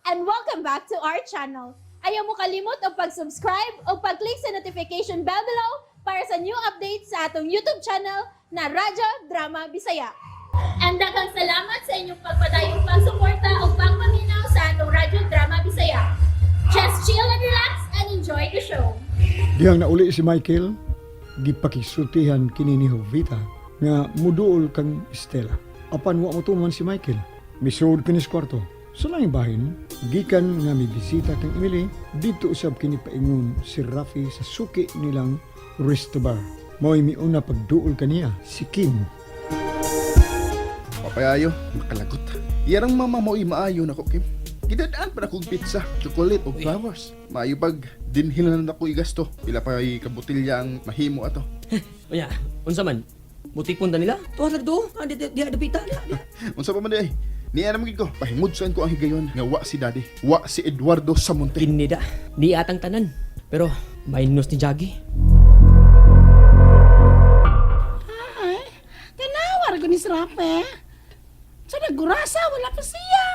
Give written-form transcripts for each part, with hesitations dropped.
And welcome back to our channel. Ayaw mo kalimot og pag-subscribe o pag-click sa notification bell below para sa new updates sa atong YouTube channel na Radyo Drama Bisaya. And daghang salamat sa inyong pagpadayong pagsuporta o pagpaminaw sa atong Radyo Drama Bisaya. Just chill and relax and enjoy the show. Dihang nauli si Michael, gipakisultihan kini ni Jovita nga muduol kang Estela. Apan wa motuman si Michael. Misuod kini sa kwarto. Sa laing bahin, gikan nga mibisita kang Emily, didto usab kini paingon si Rafi sa suki nilang resto bar. Mao'y miuna pagduol kaniya si Kim. Papayayo, makalagot. Iyang mama mo maayo nako, Kim. Gidadaan pa na kong pizza, chocolate o flowers. Maayo pag dinhilan na ko igasto. Pila pa ay kabutilya ang mahimo ato. Unya, unsa man? Mutikpon ta nila? Tuwa lang do. Ah, di di di dapita di. Di. Unsa pa man di ay? Niya naman gid ko, pahimudsan ko ang higayon nga wa si Daddy, wa si Eduardo Samonte. Kinida. Di atang tanan. Pero minus ni Jaggy. Ay, tinawar ko ni Srape. Sa nagurasa, wala pa siya.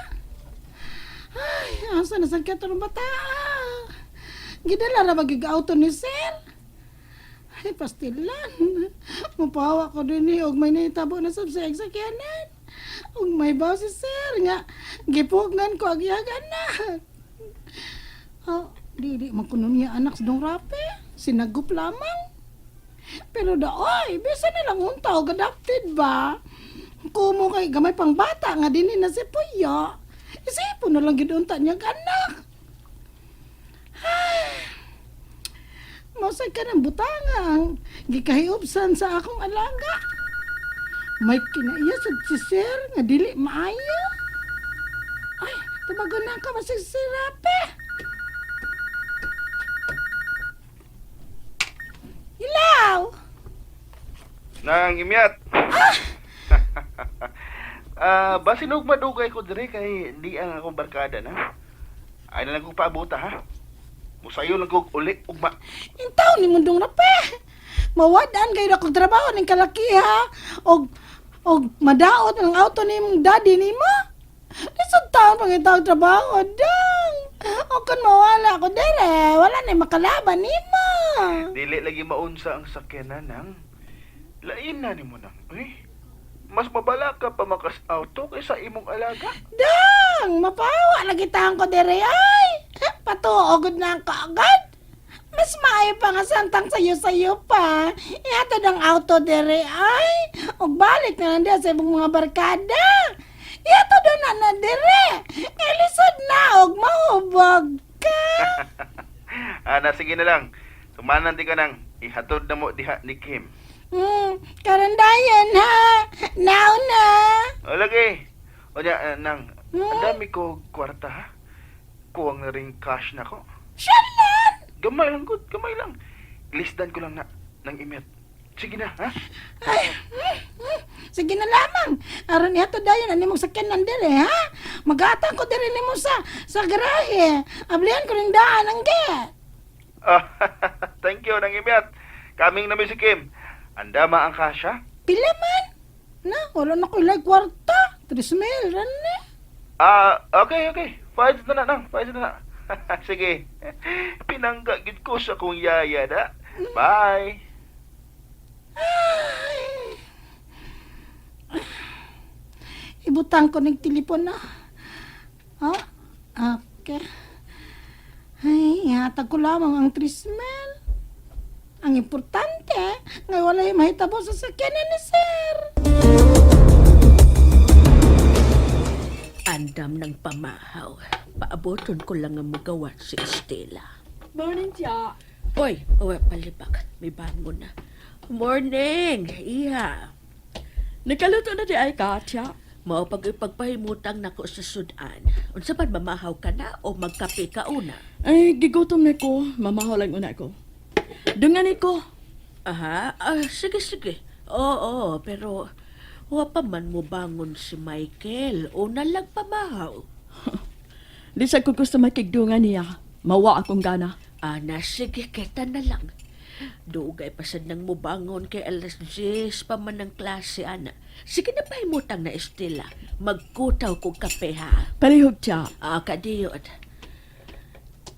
Ay, asa na sa kato ng bata. Gidala ra ba auto ni sir? Ay, pastilan. Mupawa ko din eh, og may nahitabo na sab sa sakyanan. Og may baw si sir nga gipugngan ko ang iyang anak. Oh, dili man kuno niya anak sa dong rape. Sinagup lamang. Pero daoy, bisa nilang unta og adopted ba? Kumo kay gamay pang bata nga dinhi na si Puyo. Isipon na lang gid unta niya ang anak. Ay, Mausay ka ng butanga ang gikahiubsan sa akong alaga. May kinaiya sa si sir nga dili maayo. Ay, tumagon na ka masig si Rape. Ilaw! Nang imyat. Ah, basin og madugay ko dire kay di ang akong barkada na. Ay na lang kong paabuta ha. Musayo lang kog uli ugma. Intaw ni mundong rape. Mawadaan kayo na kong trabaho ning kalakiha. Og og madaot ang auto ni mong daddy nimo. Lisod taon pang itaw trabaho, dang. O kung mawala ko dire, wala na makalaban nimo. Dili lagi maunsa ang sakyanan nang. Lain na nimo nang. Uy. Mas mabala ka pa makas auto kaysa imong alaga. Dang, mapawa lagi taon ko dire ay. Patuogod na ang kaagad. Mas maayo pa nga santang sayo-sayo pa. Ihatod ang auto dire ay. Og balik na lang diha sa imong mga barkada. Ihatod na na dire. Kay lisod na og mahubog ka. Ana, sige na lang. Tumanan di ka nang ihatod na mo diha ni Kim. Karandayan ha. Now na. O lagi. O niya, nang, ang Hmm? dami ko kwarta ha. Kuwang na rin cash na ko. Shalan! Gamay lang gud, gamay lang. Lisdan ko lang na ng imyat. Sige na, ha? Ay, Sige na lamang. Aron ihatod dayon ani mong sakyanan dire ha. Magatang ko dire nimo sa garahe. Ablihan ko ning daan ang gate. Ah, thank you, nang imyat. Kaming na si Kim. Andama ang cash, ha? Pila man? Na, wala na ko ilay kwarta. 3 mil, ran ni. Ah, okay, okay. Files na na, nang. Files na na. Sige. Pinangga gid ko sa kong yaya na. Bye. Ay. Ibutang ko ng telepon na. Ha? Okay. Ay, ihatag ko lamang ang 3 mil. Ang importante, nga walay mahitabo sa sakyanan ni sir. Andam ng pamahaw. Paaboton ko lang ang magawa si Estela. Morning, Tia. Oy, oy, palibak. May bangon na. Morning, iha. Nakaluto na di ay ka, Tia. Mao pag ipagpahimutang nako sa sudan. Unsa man mamahaw ka na o magkape ka una? Ay, gigutom na ko. Mamahaw lang una ko. Dungan ko. Aha, ah, sige, sige. Oo, pero wa pa man mo bangon si Michael o nalag pamahaw. Di sa ko gusto makigdungan niya. Mawa akong gana. Ana, sige, kita na lang. Dugay pa sad nang mubangon kay alas 10 pa man ang klase, ana. Sige na pahimutang na, Estela. Magkutaw kog kape, ha? Palihog, Cha. Ah, kadiyot.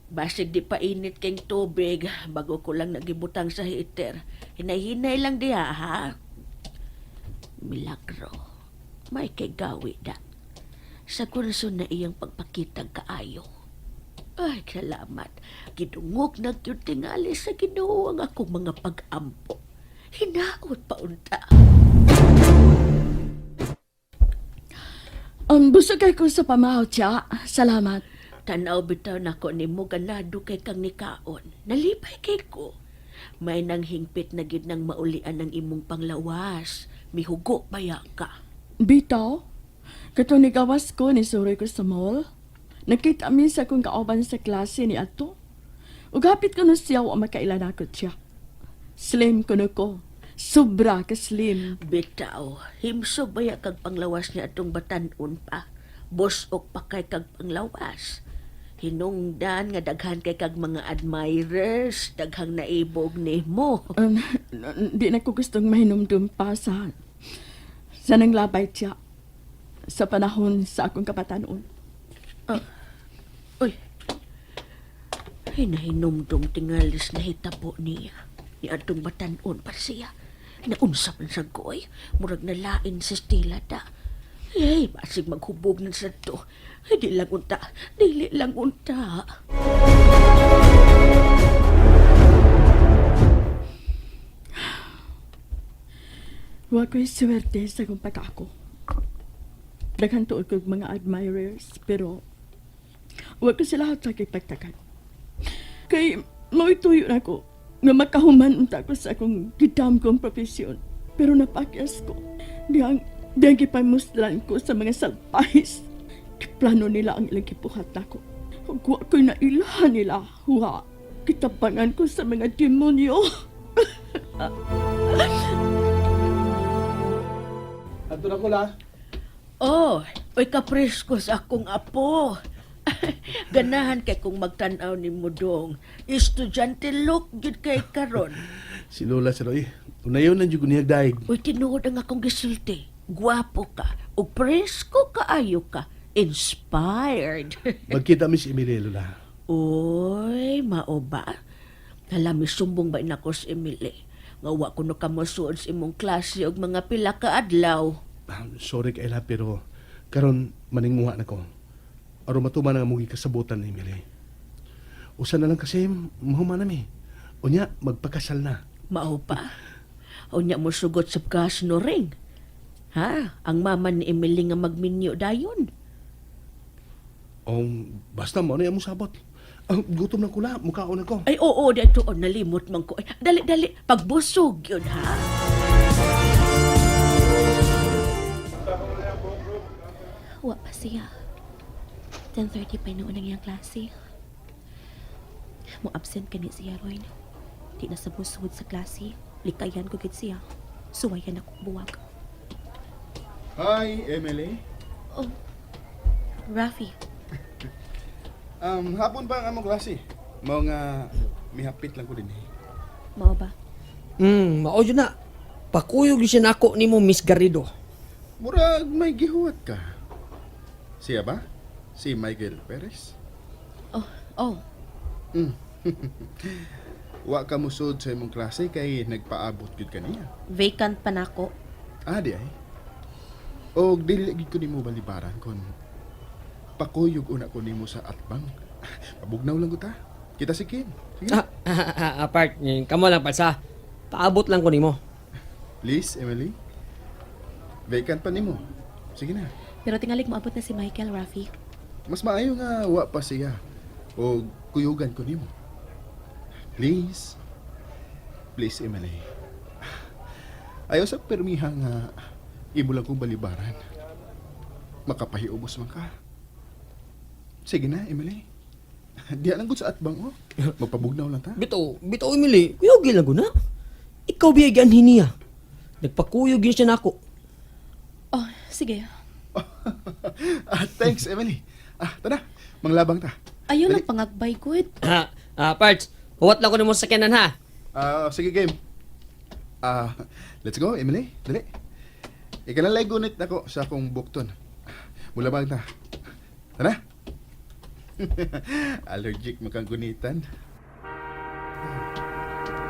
Basig di pa init keng tubig bago ko lang nagibutang sa heater. Hinay-hinay lang diha, ha? Milagro. May kay gawi da. Sa kurso na iyang pagpakitang kaayo. Ay, salamat. Gidungog na gyud tingali sa Ginoo ang akong mga pag-ampo. Hinaot pa unta. Busog kay ko sa pamahaw, Cha. Salamat. Tanaw bitaw nako nimo ganado kay kang nikaon. Nalipay kay ko. May nang hingpit na gid nang maulian ang imong panglawas. Mihugo baya ka. Bitaw, katong nigawas ko ni suroy ko sa mall. Nakita mi sa akong kauban sa klase ni ato. Ug hapit ko no siya wa makailan ako siya. Slim ko no ko. Sobra ka slim. Bitaw, himsog baya kag panglawas ni atong batan-on pa. Busok pa kay kag panglawas. Hinungdan nga daghan kay kag mga admirers, daghang naibog nimo. Di na ko gustong mahinumdum pa sa nanglabay siya sa panahon sa akong kapatanon. Uy. Ay, nahinumdum tingalis na hitabo niya. Ni atong batan-on pa siya. Naunsa man sa goy. Murag nalain sa stila da. Eh, basig maghubog na sa to. Ay, di lang unta. Dili lang unta. Wa ko'y swerte sa akong pagkaako. Daghan tuod kog mga admirers, pero wa ko sila hatag pagtakan. Kay mao'y tuyo na ko nga makahuman unta ko sa akong gidam kong profesyon. Pero napakyas ko. Diyang, diyang gipamuslan ko sa mga salpahis. Giplano nila ang ilang gibuhat nako. Ug wa ko'y nailahan nila. Wa. Kitabangan ko sa mga demonyo. Ato na ko la. Oh, oy kapresko sa akong apo. Ganahan kay kung magtan-aw ni dong. Estudyante look gyud kay karon. Si Lola sa Roy. Unayon na jud ko niya daig. Uy, tinuod ang akong gisulti. Gwapo ka, ug presko kaayo ka. Inspired. Magkita mi si Emily, Lola. Uy, mao ba? Hala, misumbong ba nako si Emily? Nga wa ko no kamosuod sa imong klase og mga pila ka adlaw. Ah, sorry kay la pero karon maninguha na ko. Aron matuman ang among gikasabutan ni Emily. Usa na lang kasi mahuman na mi. Unya magpakasal na. Mao pa. Unya mo sugot sa kasno ring. Ha? Ang mama ni Emily nga magminyo dayon. Basta mo na among sabot. Ah, gutom na ko la, mukaon na ko. Ay, oo, dito, oh, nalimot man ko. Ay, dali, dali, pagbusog yun, ha? Wa pa siya. 10:30 pa noon ang iyang klase. Mo absent kani siya Roy. Di na sa busod sa klase. Likayan ko gid siya. Suwayan ako buwag. Hi, Emily. Oh. Rafi, Hapon pa ang among klase. Mao nga mihapit lang ko din eh. mao ba? Mao jud na. Pakuyog gyud siya nako nimo Miss Garrido. Murag may gihuwat ka. Siya ba? Si Michael Perez? Oh, oh. Wa ka musod sa imong klase kay nagpaabot gyud kaniya. Vacant pa nako. Ah, di ay. Og dili gid ko nimo balibaran kon pakuyog una ko nimo sa atbang. Pabugnaw lang ko ta. Kita si Kim. Sige. Apart, kamo lang pa sa. Paabot lang ko nimo. Please, Emily. Vacant pa nimo. Sige na. Pero tingalig moabot na si Michael, Rafi. Mas maayo nga wa pa siya. O kuyugan ko nimo. Please. Please, Emily. Ayaw sa permiha nga imo lang kong balibaran. Makapahiubos man ka. Sige na, Emily. Diya lang gud sa atbang, oh. Magpabugnaw lang ta. Bitaw, bitaw Emily, kuyog lang ko na. Ikaw biyay gianhin niya. Nagpakuyog yun siya nako. Oh, sige. Ah, thanks, Emily. Ah, tara. Manglabang ta. Ayaw Dali. lang pangagbay good. Parts, huwat lang ko nimo sa sakyanan ha. Ah, sige game. Ah, let's go, Emily. Dali. Ikalalay gunit nako sa akong bukton. Mula bang ta. Tara. Allergic makang gunitan.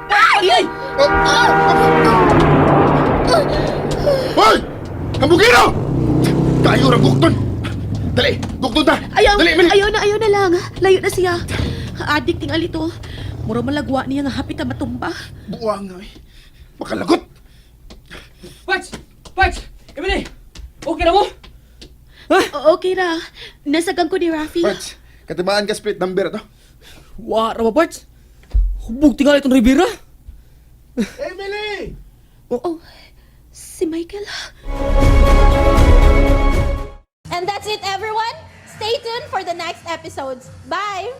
Ay! Hoy! Hambugino! Kayo ra bukton. Dali, bukton ta. Ayaw, Dali, Emily. ayaw na, ayaw na lang. Layo na siya. Adik tingali to. Mura malagwa niya nga hapit na matumba. Buwang nga eh. Makalagot. Parts! Parts! Emily! Okay na mo? Okay ra. Nasagang ko ni Rafi. Parts, katimaan ka split number to. Wa ra ba, Parts? Hubog tingali itong Rivera. Emily! Oh, si Michael. And that's it, everyone. Stay tuned for the next episodes. Bye!